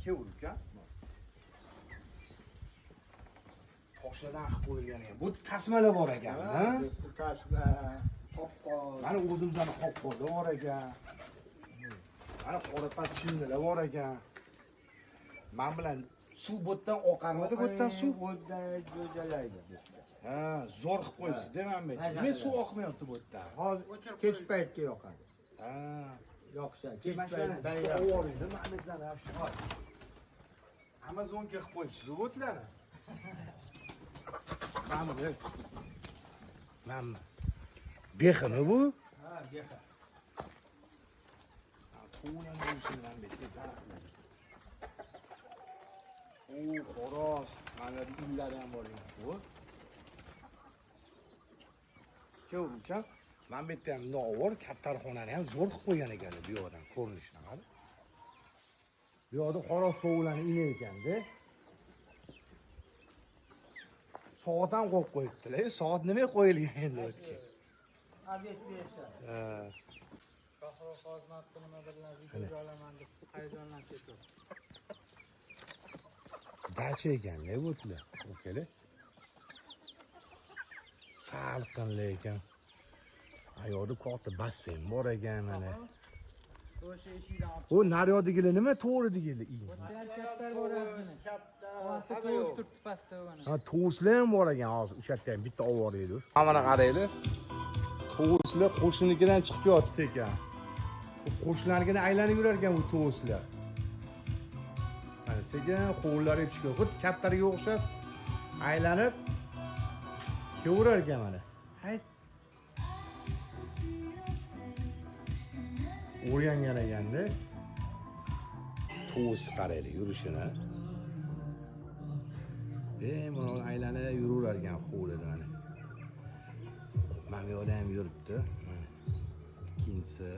Kevur uka. Toshlardan qilib qo'yilgan ekan. Bu tasmalar bor ekan, ha? Bu tasma, qopqon. Mana o'zimizdan qopqonlar bor ekan. Mana qorapas chinnilar bor ekan. Men bilan suv bo'tdan oqarmidi, bo'tdan suv? Bu yerdan jo'jalaydi. Ha, zo'r qilib qo'yibsiz-da mana bu yerda. Nima suv oqmayapti bu yerdan? Hozir kech paytda yoqadi. Ha. Yoqsa, kech Mashinani payt bayram. ovoringda Mahmedlarni Amazonga qilib qo'yibsiz o'tlarni. Mana bu. Mana. Beximi bu? Ha, bexa. To'yam bo'lishini mana bu yerda daraxtlar. O, xo'roz, mana bu illari ham bor ekan. Bu. Kevur uka, mana bu yerda ham novor kaptarxonani ham zo'r qilib qo'ygan ekan bu yoqdan ko'rinishini qara. Bu yoqda xo'roz tovuqlarni ini ekanda. Soat ham qo'yib qo'yibdilar. Soat nimaga qo'yilgan endi u yerga? Obed bersa. Ha. Shohrux Hozmatni nima bilan videoga olaman deb hayajonlanib ketyapti. Dacha ekan-da bu yerlar, ukalar. Salqinli ekan. Ayoqda katta basseyn bor ekan mana. O'sha eshikdan olib U naryoqdagilar nima to'g'ridagilar? chiqdi. Kaptar bor ozgina. Kaptar, Olti hamma tovus yo'q. turibdi pastda mana. Ha, tovuslar ham bor ekan hozir. O'sha yerda ham bitta olib. Mana qaranglar. Tovuslar qo'shnikidan chiqib yotsa ekan. Bu qo'shnilarnikini aylanib yurar ekan bu tovuslar. Mana sekin hovlilariga tushgan. Xuddi kaptarga o'xshab aylanib kelaverar ekan mana. Hayt. O'rgangan ekanda. Tovus qaraylik yurishini. Bemalol aylanib yuraverar ekan hovlida mana. Mana bu yoqda ham yuribdi. Mana. Ikkinchisi.